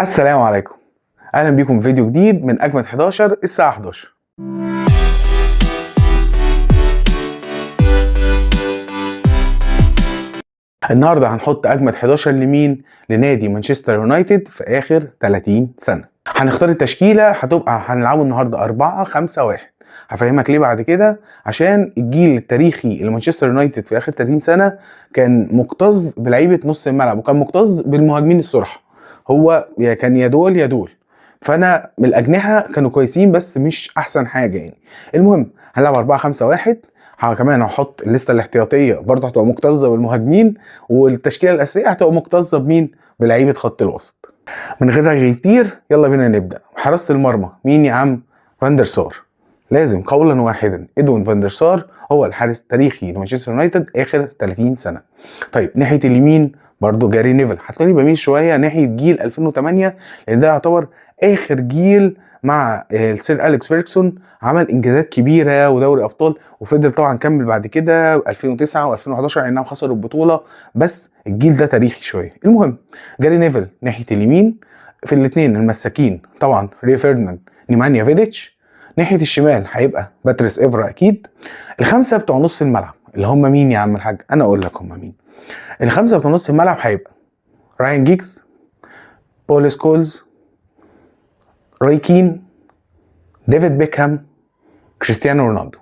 السلام عليكم، اهلا بيكم في فيديو جديد من اجمد 11 الساعة 11. النهارده هنحط اجمد 11 لمين؟ لنادي مانشستر يونايتد في اخر 30 سنة. هنختار التشكيلة، هتبقى هنلعبه النهارده 4 5 1. هفهمك ليه بعد كده، عشان الجيل التاريخي لمانشستر يونايتد في اخر 30 سنة كان مكتظ بلعيبه نص الملعب، وكان مكتظ بالمهاجمين الصرحه، هو يا كان يا دول يا دول. فانا من الاجنحة كانوا كويسين بس مش احسن حاجة يعني. المهم هنلعب 4 5 1. كمان هحط الليستة الاحتياطيه برضه هتبقى مكتظه بالمهاجمين، والتشكيله الاساسية هتبقى مكتظه بمين؟ بلعيبه خط الوسط. من غير رغي كتير يلا بينا نبدا. حراسة المرمى مين يا عم؟ فاندر سار، لازم قولا واحدا ادوين فاندر سار هو الحارس التاريخي لمانشستر يونايتد اخر 30 سنة. طيب ناحية اليمين برضو جاري نيفل، هتلاقيني بميل شوية ناحية جيل 2008 لان ده يعتبر اخر جيل مع السير اليكس فيرجسون، عمل انجازات كبيرة ودوري ابطال، وفضل طبعا كمل بعد كده 2009 و2011، اي نعم خسروا البطولة بس الجيل ده تاريخي شوية. المهم جاري نيفل ناحية اليمين، في الاثنين المساكين طبعا ري فيرديناند، نيمانيا فيديتش. ناحية الشمال هيبقى باتريس افرا اكيد. الخمسة بتوع نص الملعب اللي هم مين يا عم الحاج؟ انا اقول لك هم مين. الخمسة بتوع نص الملعب هيبقى راين جيجز، بول سكولز، روي كين، ديفيد بيكهام، كريستيانو رونالدو.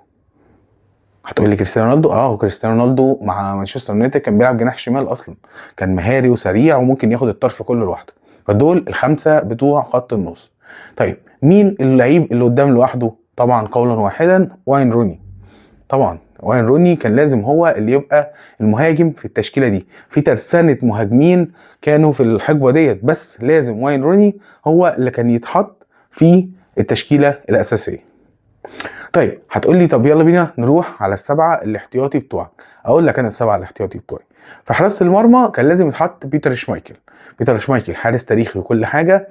هتقول لي كريستيانو رونالدو؟ هو كريستيانو رونالدو مع مانشستر يونايتد كان بيلعب جناح شمال اصلا، كان مهاري وسريع وممكن ياخد الطرف كله لوحده. فدول الخمسة بتوع خط النص. طيب مين اللعيب اللي قدام لوحده؟ طبعا قولا واحدا واين روني. طبعا واين روني كان لازم هو اللي يبقى المهاجم في التشكيلة دي، في ترسانه مهاجمين كانوا في الحقبة ديت، بس لازم واين روني هو اللي كان يتحط في التشكيلة الاساسية. طيب هتقول لي طب يلا بينا نروح على السبعة الاحتياطي بتوعك. اقول لك انا السبعة الاحتياطي بتوعي في حراسة المرمى كان لازم يتحط بيتر شمايكل. بيتر شمايكل حارس تاريخي وكل حاجة،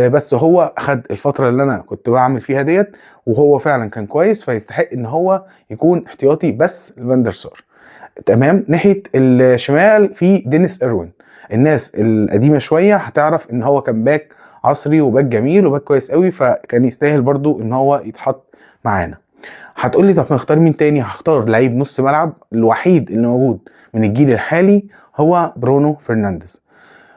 بس هو خد الفترة اللي انا كنت بعمل فيها ديت وهو فعلا كان كويس، فيستحق ان هو يكون احتياطي بس لفاندر سار. تمام. ناحية الشمال في دينيس ايروين، الناس القديمة شوية هتعرف ان هو كان باك عصري وباك جميل وباك كويس قوي، فكان يستاهل برضو ان هو يتحط معانا. هتقول لي طب نختار مين تاني؟ هختار لعيب نص ملعب الوحيد اللي موجود من الجيل الحالي هو برونو فرنانديز.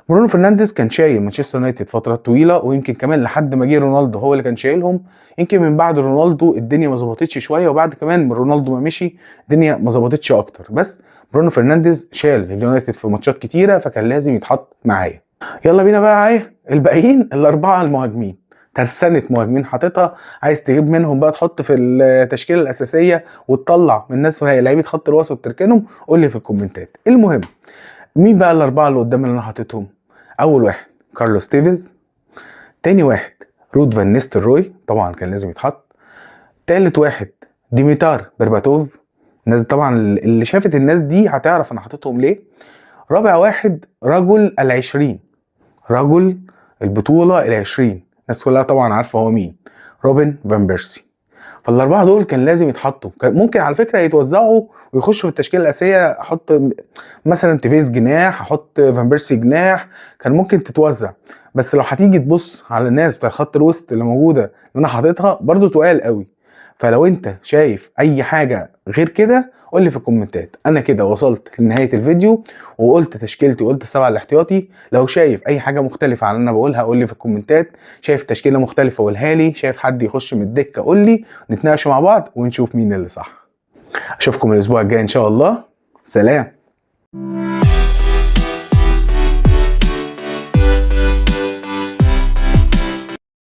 برونو فرنانديز كان شايل مانشستر يونايتد فترة طويلة، ويمكن كمان لحد ما جه رونالدو هو اللي كان شايلهم. يمكن من بعد رونالدو الدنيا ما ظبطتش شوية، وبعد كمان من رونالدو ما مشي الدنيا ما ظبطتش اكتر، بس برونو فرنانديز شال اليونايتد في ماتشات كتيرة فكان لازم يتحط معايا. يلا بينا بقى ايه الباقيين الاربعة المهاجمين، ترسانة مهاجمين حاططها، عايز تجيب منهم بقى تحط في التشكيلة الاساسية وتطلع من الناس وهي لعيبة خط الوسط وتركنهم، قول لي في الكومنتات. المهم مين بقى الاربعة اللي قدام اللي انا حاططهم؟ اول واحد كارلوس تيفيز، تاني واحد رود فان نيستلروي طبعا كان لازم يتحط، تالت واحد ديميتار برباتوف، الناس طبعا اللي شافت الناس دي هتعرف انا حاططهم ليه. رابع واحد رجل العشرين، رجل البطولة العشرين، الناس كلها طبعا عارفة هو مين، روبن فان بيرسي. فالأربعة دول كان لازم يتحطوا، كان ممكن على فكرة يتوزعوا ويخشوا في التشكيلة الأساسية، أحط مثلا تيفيز جناح، أحط فان بيرسي جناح، كان ممكن تتوزع. بس لو هتيجي تبص على الناس بتاع خط الوسط اللي موجودة اللي أنا حاططها برضو تقال قوي. فلو أنت شايف أي حاجة غير كده قول لي في الكومنتات. انا كده وصلت لنهاية الفيديو وقلت تشكيلتي وقلت السبعة الاحتياطي. لو شايف اي حاجة مختلفة عن اللي انا بقولها قول لي في الكومنتات، شايف تشكيله مختلفة قولها لي، شايف حد يخش من الدكة قول لي، نتناقش مع بعض ونشوف مين اللي صح. اشوفكم الاسبوع الجاي ان شاء الله. سلام.